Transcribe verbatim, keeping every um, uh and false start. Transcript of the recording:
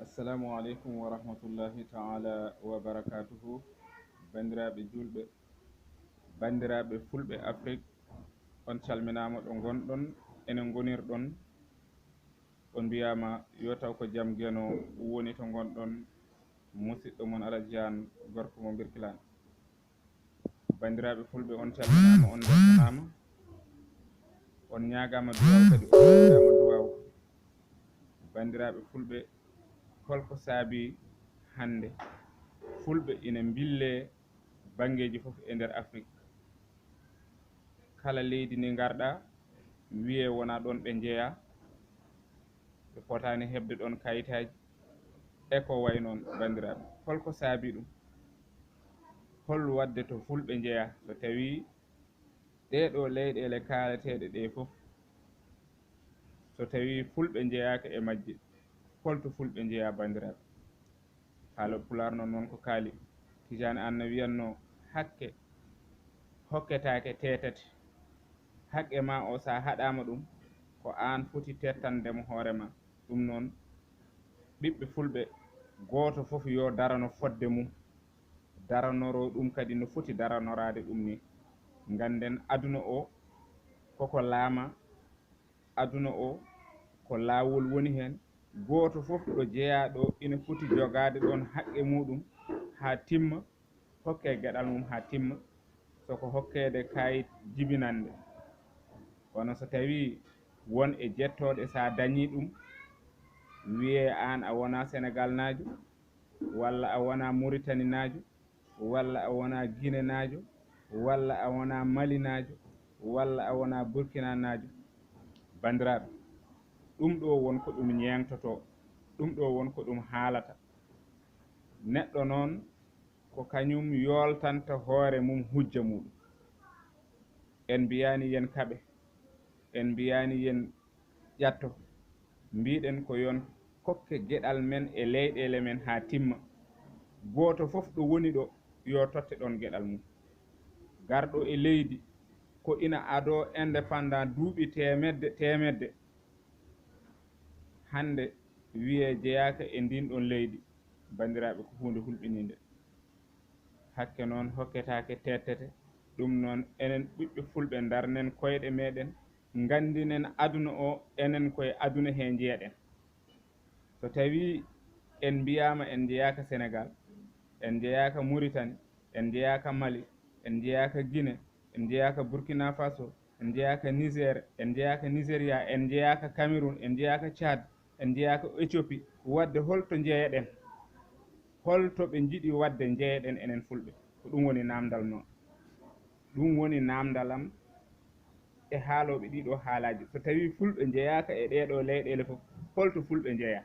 Assalamu aleykum wa rahmatullahi ta'ala wa barakatuhu. Banndiraaɓe juulɓe, banndiraaɓe fulɓe Afrik, on calminaama ɗo ngonɗon, ene ngonirɗon. On mbiyaama yo taw ko jam Geno woni to ngonɗon. Musiɗɗo mon Alaji Aan, gorko mo Birkilaan. Banndiraaɓe fulɓe, on calminaama, on mbeltanaama, on ñaagaama duwaaw, kadi on ñaagaama duwaaw. Banndiraaɓe fulɓe, holko saabii hannde fulɓe ina mbillee banngeeji fof e nder Afrik? Kala leydi ndi ngarɗaa, wiyee wonaa ɗoon ɓe njeyaa, ɓe potaani heɓde ɗoon kayitaaji, e ko wayi noon. Banndiraaɓe, holko saabii ɗum? Hol waɗde to fulɓe njeyaa? So tawii ɗee ɗoo leyɗeele kaalateeɗe ɗee fof, so tawii fulɓe njeyaaka e majje, hol to fulɓe njeyaa, banndiraaɓe? Haala Pulaar noon, noon ko kaali. Tijaani Aan no wiyatnoo, hakke hokketaake teetati. Haqqe maa o, so a haɗaama ɗum, ko aan foti tettande mo hoore maa. Ɗum noon, ɓiɓɓe fulɓe, gooto fof yo darano fodde mum, daranoro ɗum kadi no foti daranoraade ɗum ni. Ngannden aduna o koko laama, aduna o ko laawol woni heen. Gooto fof ɗo jeyaa ɗo ina foti jogaade ɗoon haqqe muɗum haa timma, hokkee geɗal mum haa timma, soko hokkeede kayit jibinannde. Kono so tawii won e jettooɗe, so a dañii ɗum, wiyee aan a wonaa Senegaalnaajo, walla a wonaa Muritaninaajo, walla a wonaa Ginenaajo, walla a wonaa Malinaajo, walla a wonaa Burkinanaajo. Banndiraaɓe, ɗum ɗo won ko ɗum ñeeŋtotoo, ɗum ɗo won ko ɗum haalata. Neɗɗo noon, ko kañum yooltanta hoore mum hujja muɗum. En mbiyaani yen kaɓe, en mbiyaani yen ƴatto. Mbiɗen ko yon kokke geɗal men e leyɗeele men haa timma. Gooto fof ɗo woni ɗo, yo totte ɗoon geɗal mum. Garɗo e leydi ko ina adoo indépendant duuɓi teemedde, teemedde. Hannde wiyee jeyaaka e ndiin ɗoon leydi, banndiraaɓe, ko huunde hulɓiniinde. Hakke noon hokketaake, tettete. Ɗum noon, enen ɓiɓɓe fulɓe, ndarnen koyɗe meɗen, nganndinen aduna o, enen koye aduna he njeyaɗen. So tawii en mbiyaama en njeyaaka Senegaal, en njeyaaka Muritani, en njeyaaka Mali, en njeyaaka Gine, en njeyaaka Burkina Faso, en njeyaaka Niger, en njeyaaka Nigeria, en njeyaaka Cameroun, en njeyaaka Tchad, en njeyaaka Éthiopie, waɗde hol to njeyaɗen? Hol to ɓe njiɗi waɗde njeyaɗen enen fulɓe? Ko ɗum woni naamndal noon. Ɗum woni naamndal am e haalooɓe ɗii ɗoo haalaaji. So tawii fulɓe njeyaaka e ɗee ɗoo leyɗeele fof, hol to fulɓe njeyaa?